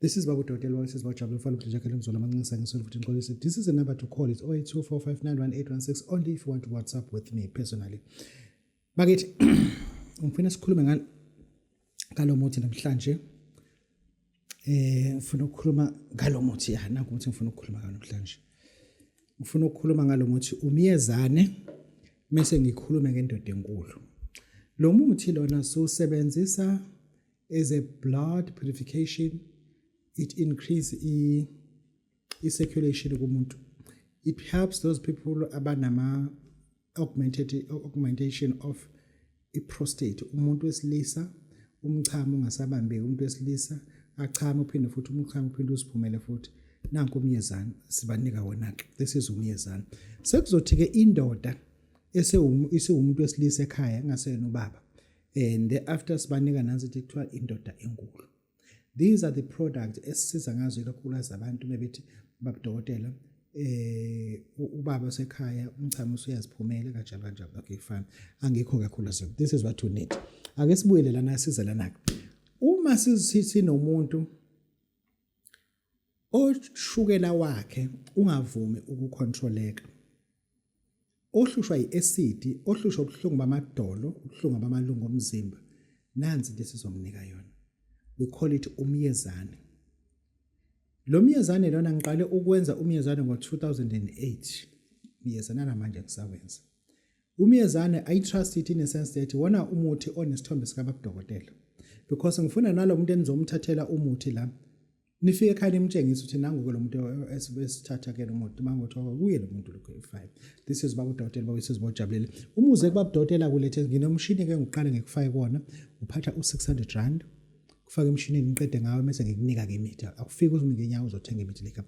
This is Babu Dokotela Wallace Bajabule mfana uDlejakhe Lemzolo amanxisa ngisolo futhi ngixolise. This is the number to call. It's 0824591816 only if you want to WhatsApp with me personally. Bakithi, ngifuna sikhulume ngalo muthi namhlanje. Ngifuna ukukhuluma ngalo muthi, ya, nakho ukuthi ngifuna ukukhuluma ngalo namhlanje. Ngifuna ukukhuluma ngalo muthi umyezane, mase ngikhulume ngendoda enkulu. Lo muthi lona siwusebenzisa as a blood purification. It increase i circulation kumuntu. It helps those people abanama augmentation of i-prostate. Umuntu wesilisa umchamo ungasabambeki, umuntu wesilisa achame, uphinde futhi umchamo uphinde usiphumele futhi. Nanku umyezane sibanika wona ke. This is umyezane. Sekuzothi ke indoda esewumuntu wesilisa ekhaya, engaseyena ubaba, and thereafter sibanika nansi ithi kuthiwa indoda enkulu. These are the products esisiza ngazo, ikakhulukazi abantu bebethi, "Babudokotela, ubaba sekhaya umchamo usuyaziphumela," kanjalo kanjalo. Okay, fine, angikho kakhulu. So this is what you need. Ake sibuyele lana, size lana uma sinomuntu oshukela wakhe ungavumi ukucontroleka, ohlushwa yi-acid, ohlushwa ubuhlungu bamadolo, ubuhlungu bamalungu omzimba. Nansi into esizomnika yona, we call it umyezane. Lo myezane lona, ngiqale ukwenza umyezane ngo-2008. Myezane namanje ngisawenza umyezane. I trust it in a sense that wona umuthi onesithombe sikababudokotela, because ngifuna nalo muntu enizomthathela umuthi la, nifike ekhaya nimtshengise ukuthi nangu-ke lo muntu esithatha ke lo muntu, mangothi kuye lo muntu lokho. Fine, this is Baba Udokotela Baba Bojabulele. Umuze kubaba udokotela kulethe nginomshini ke, ngiqale ngikufake kona. Uphatha u-R600, kufaka emshinini, ngiqede ngawe, mase ngikunika ke imithi. Akufiki uzume ngenyawo uzothenga imithi lekha.